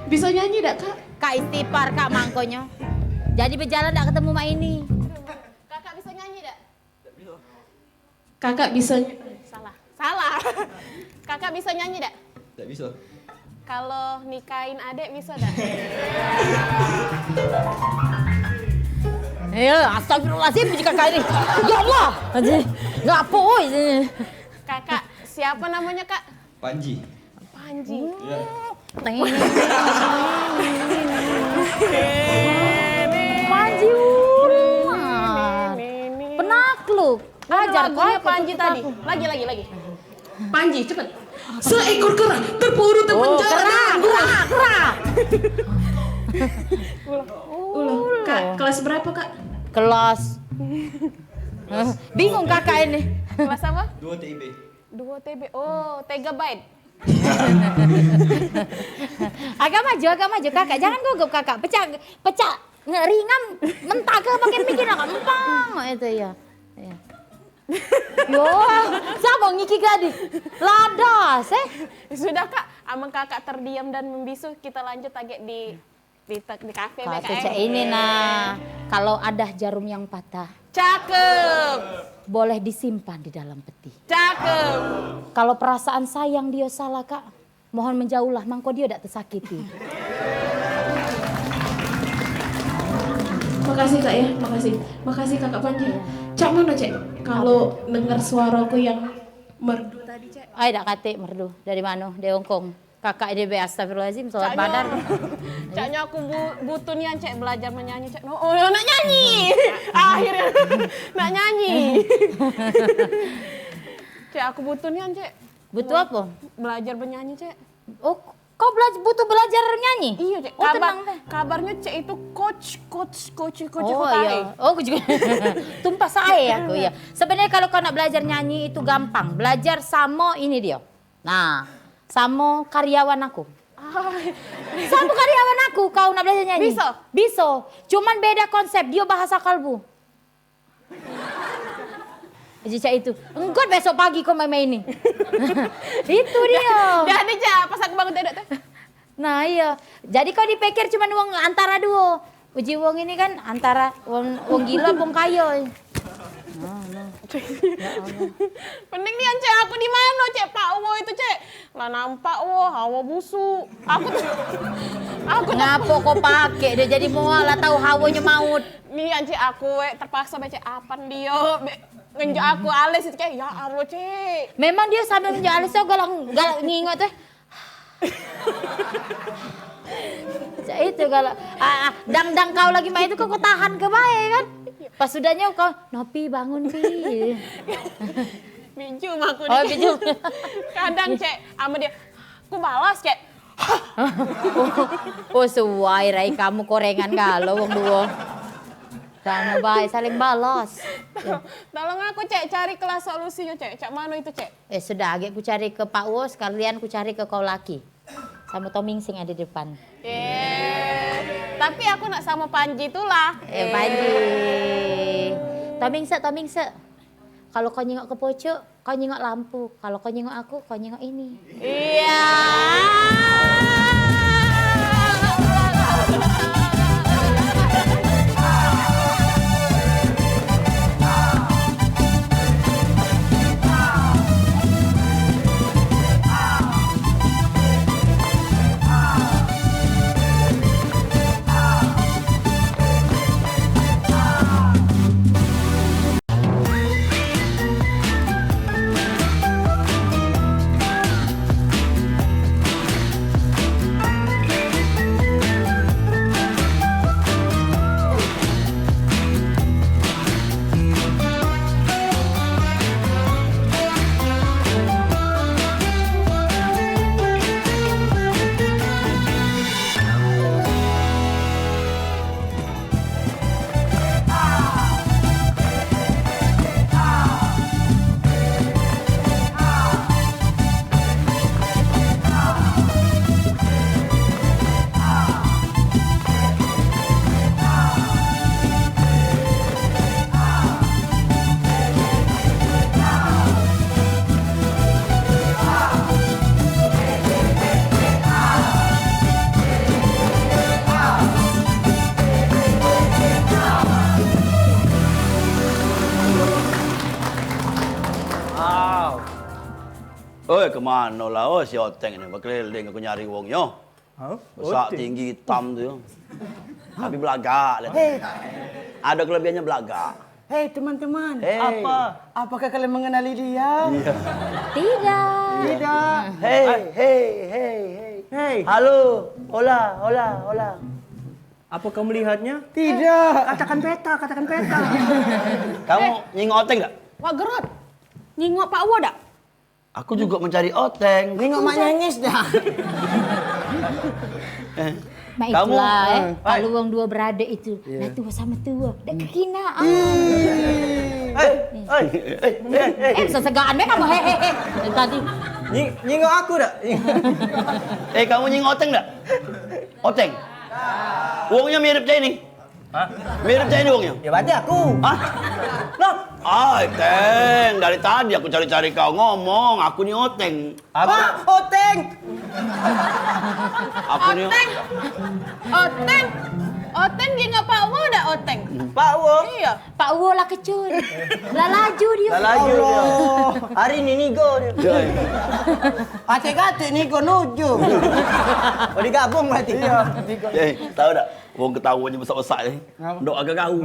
Bisa nyanyi dak, Kak? Kak istighfar, Kak, mangkonyo. Jadi bejalan dak ketemu mak ini. Kakak bisa nyanyi dak? Kakak bisa ny- Salah. Salah. Kakak bisa nyanyi dak? Dak bisa. Kalau nikahin adek bisa dak? Ya, astagfirullahaladzim, puji kakak ini. Ya Allah, ngapo, oi. Kakak, siapa namanya, Kak? Panji. Panji. Iya. Panji Urman. Penakluk. Ajar lagunya kau Panji tadi. Lagi, lagi, lagi. Panji, cepet. Seekor kera terpuruk terpenjara dalam gua. Kera, kera. Ulang. Kak, kelas berapa, Kak? Kelas. Bingung kakak ini. Kelas apa? Dua T I B. Dua T B. Oh, tegabyte. Agak maju, agak maju, kakak. Jangan gugup, kakak. Pecah, pecah. Ngeringam, mentah ke pakai mic nak empang. Itu ya. Ya. Yo, siapa ngiki gadi? Ladas, eh? Sudah, Kak. Amun kakak terdiam dan membisu, kita lanjut lagi di Di, di kafe. Kafe cak ini, nah. Kalau ada jarum yang patah, cakep, boleh disimpan di dalam peti. Cakep. Kalau perasaan sayang dio salah, Kak, mohon menjauhlah, mangko dio dak tersakiti. Makasih, Kak, ya. Makasih. Makasih, Kakak Panji. Cak mano, Cek, kalau denger suaraku yang merdu tadi, Cek? Ai, dak katik merdu. Dari mano? Dari Hongkong. Kakak dia be, astagfirullahaladzim, sholat badar. Caknyo aku bu-, butuh nian, Cek, belajar menyanyi, Cek. No, oh, nak nyanyi. Akhirnya nak nyanyi. Cek, aku butuh nian, Cek. Butuh apa? Belajar menyanyi, Cek. Oh, kau belajar, butuh belajar nyanyi? Iya, Cek. Oh, kabar, tenang deh. Kabarnya Cek itu coach, coach, coach, coach. Oh, iya. Oh, aku juga. Tumpah saya aku, iya. Sebenarnya kalau kau nak belajar nyanyi itu gampang. Belajar sama ini dia. Nah, samo karyawan aku. Samo karyawan aku, kau nak belajar nyanyi? Biso. Biso. Cuman beda konsep, dio bahasa kalbu. Jadi cak itu. Engkot besok pagi kau main-main ni. Itu dio. Jadi, Cak, pas aku bangun tidur tu. Nah, iyo. Jadi kau dipikir cuman wong antara duo. Uji wong ini kan antara wong, wong gilo apa wong kayo. Nah, nah. Ya Allah. Mending nian, Cek, aku di mano, Cek? Pak Wo itu, Cek. Lah nampak, wo, hawo busuk. Aku tu, aku tu. Ngapo kau pake dio jadi mual lah tau hawonyo maut. Nian, Cek, aku, wek, terpakso bae, Cek, apan dio, be, ngenjuk aku alis itu, Cek. Ya Allah, Cek. Memang dio sambil ngenjuk alis tu galak, galak ngingok tu. Cak itu kalau, ah, ah, dang-dang kau lagi main tu, kau, kau tahan ke bae kan. Pas sudahnyo kau, "Nopi, bangun, Pi." Minjum aku ni. Oh, minjum. Kadang, Cek, ama dia, "Ku balas, Cek." Oh, suai rai kamu, korengan galo wong duo. Kamu baik, saling balas. Tolong aku, Cek, cari kelas solusinya, Cek. Cak mano itu, Cek? Eh, sudah, agek ku cari ke Pak Wo, sekalian ku cari ke kau laki. Samo Toming sing ada di depan. Eh, tapi aku nak samo Panji tulah. Eh, Panji. Toming sek, Toming sek. Kalau kau nyengok ke pucuk, kau nyengok lampu. Kalau kau nyengok aku, kau nyengok ini. Iya. Oi, kemano lah, oh, si Oteng ni, bekeliling aku nyari wongnyo. Hah? Besak, Oteng? Tinggi, itam tu. Tapi belagak, lihat. Hei. Ada kelebihannyo, belagak. Hei, teman-teman. Hei. Apa? Apakah kalian mengenali dia? Iya. Tidak. Tidak. Hei, hei, hei, hei. Hei. Halo, hola, hola, hola. Apa kau melihatnya? Tidak. Eh, katakan peta, katakan peta. Kamu nyingok Oteng dak? Wak Gerot, nyingok Pak Wo dak? Aku juga mencari Oteng. Nyingok Mak Nyenyes dah. Eh, Mak, kamu, itulah, eh, eh, kalu wong duo beradek itu, iya, lah tuo samo tuo, dak kekinaan. Ih. Eh, eh, eh, eh, eh. Eh, sesegaan be kamu, he, he, he. Dari tadi. Nyi-, nyingok aku dak? Eh, kamu nyingok Oteng dak? Oteng. Wongnyo mirip cak ini. Hah? Mirip cak ini wongnyo. Ya, berarti aku. Hah? Nah. Ai, Teng, dari tadi aku cari-cari kau ngomong, aku ni Oteng. Apa? Ah, Oteng. Aku ni Oteng. Oteng. Oteng, dia ngapa Wo dak Oteng? Pak Wo? Iya. Pak Wo lah kecut. Lah laju dia. Lah laju dia. Allah. Hari ni nigo dia. Iya. Atik-atik nigo nuju. Oh, digabung berarti. Iya, nigo. Eh, tahu dak? Wong ketawonyo besak-besak ni. Ngapa? Ndok agak gau.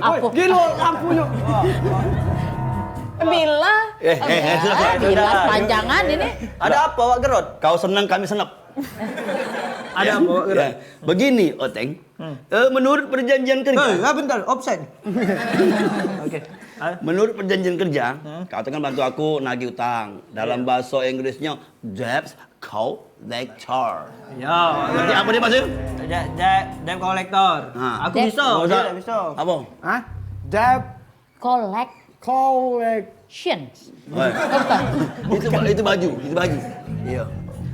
Apo? Gilo lampunyo. Bila? Eh, eh, eh, sudah, sudah, sudah. Bila panjangan ini. Ada apa, Wak Gerot? Kau senang, kami senep. Ada apa, Wak Gerot? Ya. Begini, Oteng. Hmm. Eh, menurut perjanjian kerja. Eh, ya bentar, offside. Oke. Ah. Menurut perjanjian kerja, hmm, kau tu kan bantu aku nagih utang. Dalam bahasa Inggrisnya, debt collector. Ya. Ngerti apa dia maksud? Debt, debt, debt collector. Ha. Aku bisa, dia tak bisa. Apa? Hah? Debt collect. Collection. Oi. Itu, itu baju, itu baju. Iya.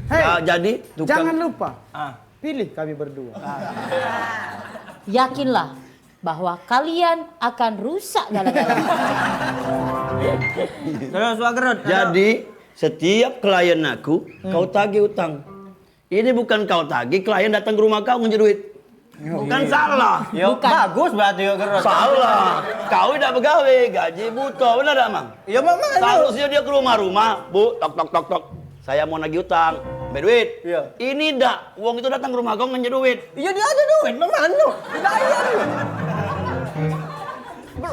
Hei, ya, jadi tukang, jangan lupa. Ah. Pilih kami berdua. Yakinlah bahwa kalian akan rusak gara-gara. Terus, Wak Gerot, terus. Jadi, setiap klien aku, hmm, kau tagih utang. Ini bukan kau tagih, klien datang ke rumah kau ngenjuk duit. Bukan salah. Yo, bukan. Bagus berarti, Wak Gerot. Salah. Kau dak begawe, gaji buta, benar dak, Mang? Ya, memang. Seharusnya dia ke rumah-rumah, "Bu, tok, tok, tok, tok. Saya mau nagih utang." Ambil duit. Iya. Ini dak. Wong itu datang ke rumah kau ngenjuk duit. Iya, dia ada duit, memang anu. Dibayar.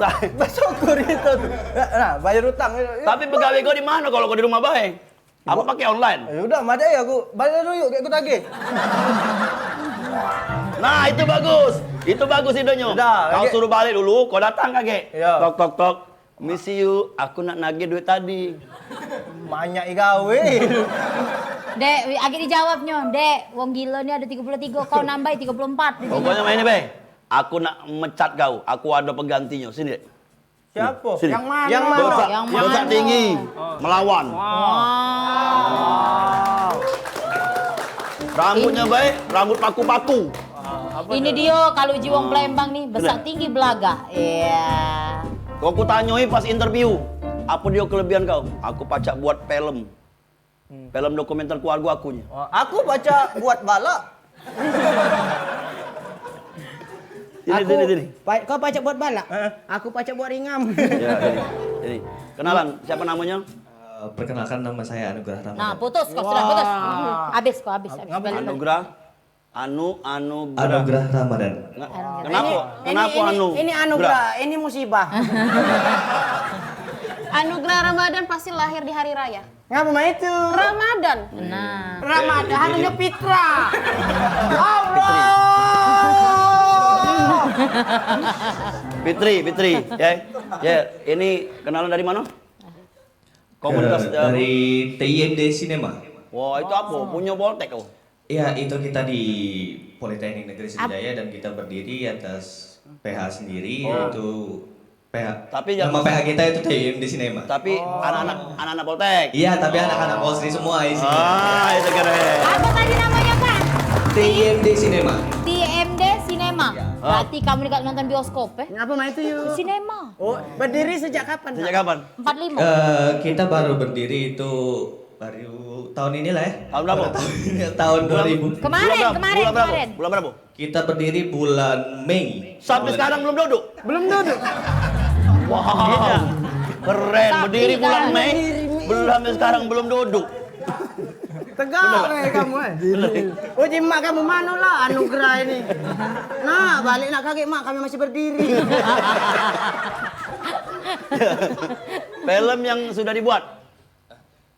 Sa- Bersyukur itu tu. Nah, bayar utang. Tapi begawe kau di mana kalau kau di rumah bae? Apa pakai online? Ya udah, madai aku. Bayar dulu yuk, kayak aku tagih. Nah, itu bagus. Itu bagus idenya. Udah, kau suruh balik dulu, kau datang kagek. Iya. Tok, tok, tok. Misi yuk, aku nak nagih duit tadi. Banyak igawe. Dek, wi-, agak dijawabnyo. Dek, wong gilo ni ada tiga puluh tiga, kau nambahi tiga puluh empat di sini. Pokoknya main ni, Be. Aku nak mecat kau. Aku ada penggantinyo. Sini, Dek. Siapa? Sini. Yang mana? Yang mana? Dosa, yang mana? Dosa tinggi. Oh. Melawan. Wow. Rambutnya baik, rambut paku-paku. Ini dia kalau jiwang Palembang ni, besar tinggi belaga. Iya. Kau ku tanyoi pas interview, apa dia kelebihan kau? Aku pacak buat film. Hmm. Film dokumenter keluarga aku ni. Oh, aku pacak buat balak. Sini, aku sini, sini. Pa-, kau pacak buat balak? Heeh. Aku pacak buat ringam. Ya, sini. Sini. Kenalan, siapa namanya? Eh, perkenalkan, nama saya Anugrah Ramadan. Nah, putus kau, sudah putus. Wah. Habis kau, habis, habis. Ngapa? Balik. Anugrah. Anu, Anugrah. Anugrah Ramadan. Nga-, Anugrah. Kenapa? Ini, kenapa ini, Anu? Ini Anugrah, ini musibah. Anugrah Ramadan pasti lahir di hari raya. Ngapa mah itu? Ramadan. Nah. Ramadan, harusnya fitrah. Allah. Fitri, Fitri, ya. Ya, ini kenalan dari mana? Komunitas, eh, dari T I M D Cinema. Wah, itu apa? Punya Poltek kau? Iya, itu kita di Politeknik Negeri Sriwijaya dan kita berdiri atas P H sendiri, oh, yaitu P H. Tapi yang nama P H kita itu T I M D Cinema. Tapi anak-anak, anak-anak Poltek. Iya, tapi anak-anak Polsri semua isinya. Ah, itu keren. Apa tadi namanya, Kak? T I M D Cinema. T I M D Cinema. Ya. Berarti kamu dekat nonton bioskop, eh? Ngapa main itu, yuk? Cinema. Oh, berdiri sejak kapan, Kak? Sejak kapan? Empat lima. Eh, kita baru berdiri itu baru tahun inilah ya. Tahun berapa? Baru tahun ini, tahun dua ribu. Kemarin, bulan berapa? Kemarin, bulan berapa? Kemarin. Bulan berapa? Kita berdiri bulan Mei. Sampai sekarang belum duduk? Belum duduk. Wow. Keren, berdiri bulan Mei. Belum, sampai sekarang belum duduk. Tegak weh kamu, eh. Uji mak kamu, mano lah anugerah ini. Nah, balik nak kagek mak, kami masih berdiri. Film yang sudah dibuat.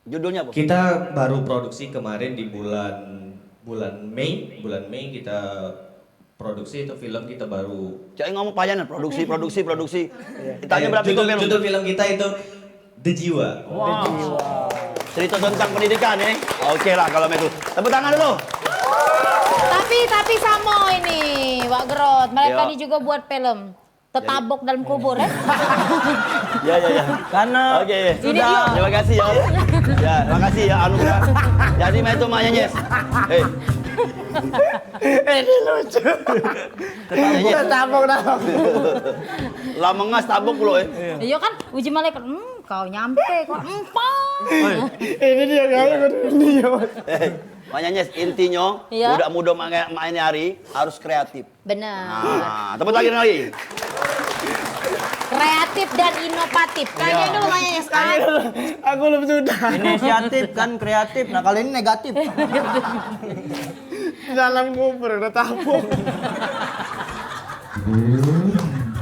Judulnya apa? Kita baru produksi kemarin di bulan, bulan Mei, bulan Mei kita produksi itu film kita baru. Cak ngomong payanan, produksi, produksi, produksi. Ditanya berapa judul, film? Judul film kita itu The Jiwa. Wow. Cerita tentang pendidikan, eh. Oke lah kalau itu. Tepuk tangan dulu. Tapi, tapi sama ini, Wak Gerot. Mereka ini juga buat film. Tetabok dalam kubur, eh. Ya, ya, ya. Karena oke. Ini sudah dia. Terima kasih ya. Ya, terima kasih ya, anugerah. Jadi, main tu maknya, Nyes. Eh. Ini lucu. Tetabok dalam kubur. Lah mengas tabok pulo, eh. Iya kan, uji malaikat, "Hmm, kau nyampe kok empang." Ini dia, kau ini ya, Mas. Eh, makanya, Nyes, intinya, budak muda mak, mak ini hari harus kreatif. Benar. Nah, tepuk tangan lagi. Kreatif dan inovatif. Kagek dulu, Mas. Kagek dulu. Aku belum sudah. Inisiatif kan kreatif. Nah, kalau ini negatif. Dalam kubur udah tabok.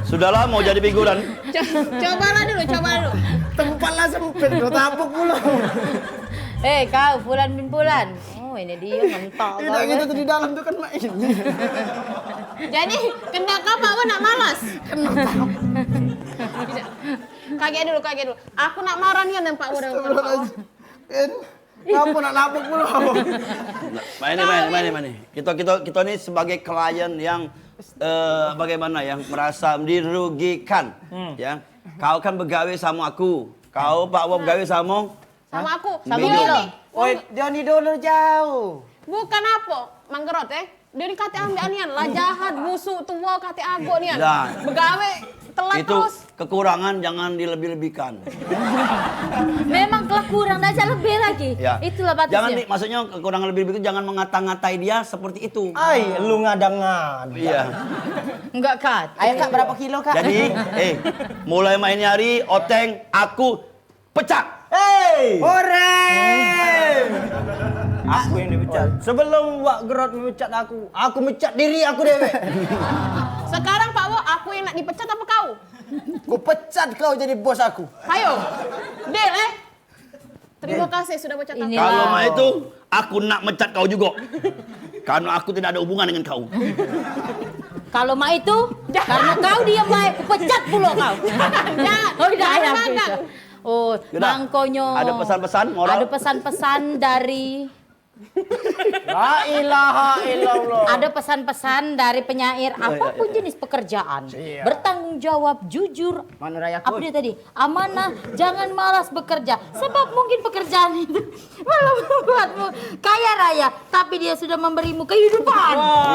Sudahlah, mau jadi figuran. Co-, cobalah dulu, coba dulu. Tempatlah sempit, udah tabok pulo. Eh, kau, Fulan bin Fulan. Oh, ini dia mentok. Tidak, kau, kita eh. Tuh di dalam tuh kan main. Jadi, kendak kau, Pak Wan, nak malas? Kendak. Tidak. Kagek dulu, kagek dulu. Aku nak marah nian dengan Pak Wan, dengan Pak Wan. Astagfirullahaladzim. Kenapa nak nabok pulo? Main ni, main, main ni, main ni. Kita, kita, kita ni sebagai klien yang, eh, bagaimana, yang merasa dirugikan, ya. Kau kan begawe sama aku. Kau, Pak Wan, begawe sama Sama aku. Sama Milo. Oi, Johnny dulu jauh. Bukan apa, Mang Gerot, eh. Dia ni kate ambek nian, lah jahat, busuk, tua, kate agok nian. Dah. Begawe telat itu terus. Kekurangan jangan dilebih-lebihkan. Memang kelekurang, dah, jangan lebih lagi. Ya. Itulah batasnya. Jangan di-, maksudnya kekurangan lebih itu jangan mengata-ngatai dia seperti itu. Ai, lu ngada-ngada. Iya. Enggak, Kak. Ayo, Kak, berapa kilo, Kak? Jadi, eh, mulai main hari, Oteng, aku pecat. Hei! Hore! Aku yang dipecat. Sebelum Wak Gerot memecat aku, aku mecat diri aku dewek. Sekarang, Pak Wo, aku yang nak dipecat apa kau? Ku pecat kau jadi bos aku. Ayo. Deal, eh? Terima kasih sudah pecat aku. Inilah. Kalau mak itu, aku nak mecat kau juga. Karena aku tidak ada hubungan dengan kau. Kalau mak itu, karena kau diam bae, ku pecat pulo kau. Jangan. Oh, tidak, jangan ya, magang. Oh, mangkonyo ada pesan-pesan moral? Ada pesan-pesan dari La ilaha illallah. Ada pesan-pesan dari penyair, apapun jenis pekerjaan, bertanggung jawab, jujur. Mana raya. Apa dia tadi? Amanah, jangan malas bekerja. Sebab mungkin pekerjaan itu belum membuatmu kaya raya, tapi dia sudah memberimu kehidupan. Wah.